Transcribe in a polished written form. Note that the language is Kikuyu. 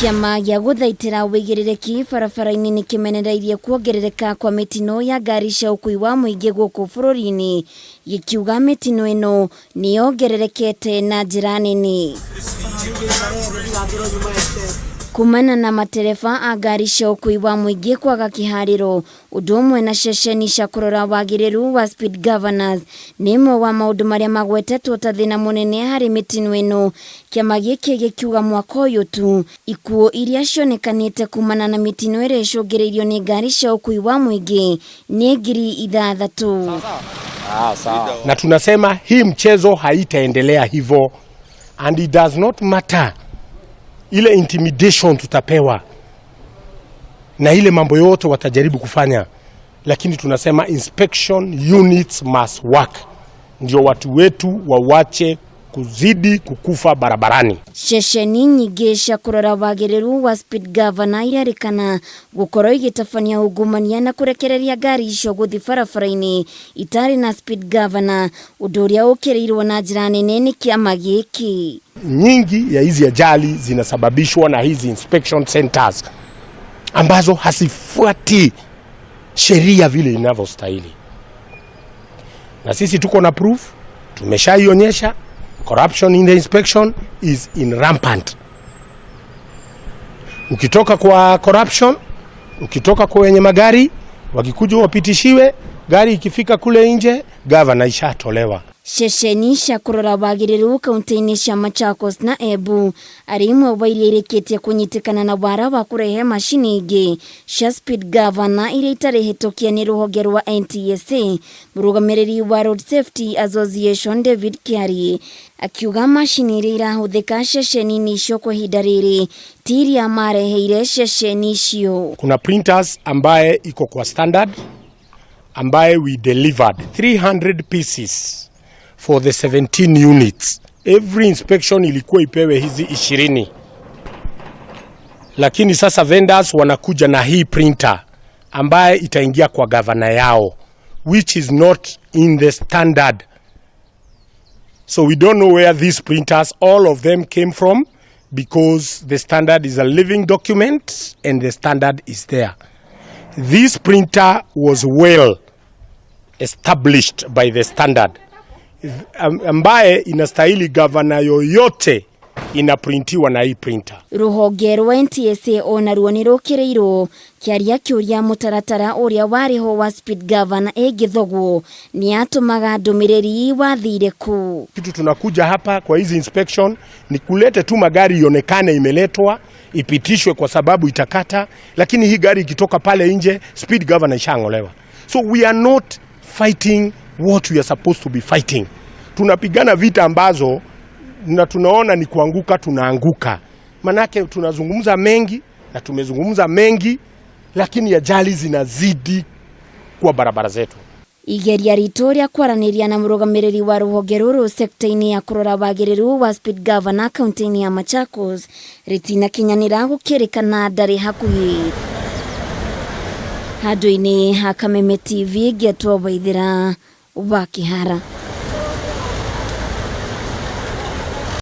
Kĩama gĩa gũthaitĩra ũigĩrĩrĩki barabara-inĩ nĩ kĩmenereirie kuongerereka kwa mĩtino ya ngari cia ũkui wa mũingĩ gũkũ bũrũri-inĩ, gĩkiuga mĩtino ĩno nĩ yongererekete na njĩra nene. Kumana na matereba a ngari cia ũkui wa mũingĩ kwaga kĩharĩro, ũndũ ũmwe na ceceni cia kũrora wagĩrĩru wa speed governors nĩ ĩmwe wa maũndũ marĩa magwetetwo ta thĩna mũnene harĩ mĩtino ĩno, kĩama gĩkĩ gĩkiuga mwaka ũyũ tu ikuũ iria cionekanĩte kumana na mĩtino ĩrĩa ĩcũngĩrĩirio nĩ ngari cia ũkui wa mũingĩ nĩ 6000. Na tunasema hii mchezo haitaendelea hivyo, and it does not matter ile intimidation tutapewa na ile mambo yote watajaribu kufanya, lakini tunasema inspection units must work, ndio watu wetu wawache kuzidi kukufa barabarani. Ceceni nyingĩ cia kũrora wagĩrĩru wa speed governor irerĩkana gũkorwo igĩtabania ungumania na kũrekereria ngari icio gũthiĩ barabara-inĩ itarĩ na speed governor, ũndũ ũrĩa ũkĩrĩirwo na njĩra nene nĩ kĩama gĩkĩ. Nyingi ya hizi ajali zinasababishwa na hizi inspection centers ambazo hazifuati sheria vile inavyostahili, na sisi tuko na proof, tumeshaionyesha corruption in the inspection is in rampant. Ukitoka kwa corruption, ukitoka kwa wenye magari wakikuja wapitishiwe, gari ikifika kule nje, gavana ishatolewa. Ceceni cia kũrora wagĩrĩru kaunti-inĩ cia Machakos na Embu arĩ imwe wa iria irĩkĩtie kũnyitĩkana na wara wa kũrehe macini ingĩ cia speed governor iria itarĩ hĩtũkie nĩ rũhonge rwa NTSA. Mũrũgamĩrĩri wa Road Safety Association David Kiarie akiuga macini iria irahũthĩka ceceni-inĩ icio kwa ihinda rĩrĩ ti iria mareheire ceceni icio. Kuna printers ambaye iko kwa standard ambaye we delivered 300 pieces for the 17 units. Every inspection ilikuwa ipewe hizi 20, lakini sasa vendors wanakuja na hii printer ambaye itaingia kwa governor yao, which is not in the standard. So we don't know where these printers, all of them, came from, because the standard is a living document and the standard is there. This printer was well established by the standard ambaye inastahili gavana yoyote inaprintiwa na hii printer. Rũhonge rwa NTSA onaruo nĩ rũkĩrĩirwo kĩaria kĩũria mũtaratara ũrĩa warĩ ho wa speed governor ĩngĩthogwo nĩ yatũmaga ndũmĩrĩri wathire kũ. Kitu tunakuja hapa kwa hizi inspection ni kulete tu magari ionekane imeletwa ipitishwe kwa sababu itakata, lakini hii gari ikitoka pale nje, speed governor ishang'olewa. So we are not fighting what we are supposed to be fighting. Tunapigana vita ambazo na tunaona ni kuanguka, tunaanguka. Manake tunazungumza mengi na tumezungumza mengi, lakini ajali zinazidi kwa barabara zetu. Igeria ritũ rĩa kwaranĩria na mũrũgamĩrĩri wa rũhonge rũrũ sekta-inĩ ya kũrora wagĩrĩru wa speed governor kaunti-inĩ ya Machakos rĩtinakinyanĩra gũkĩrĩkana ndarĩ hakuhĩ. Handũ-inĩ ha Kameme TV, ngetwo Waithĩra wa Kĩhara.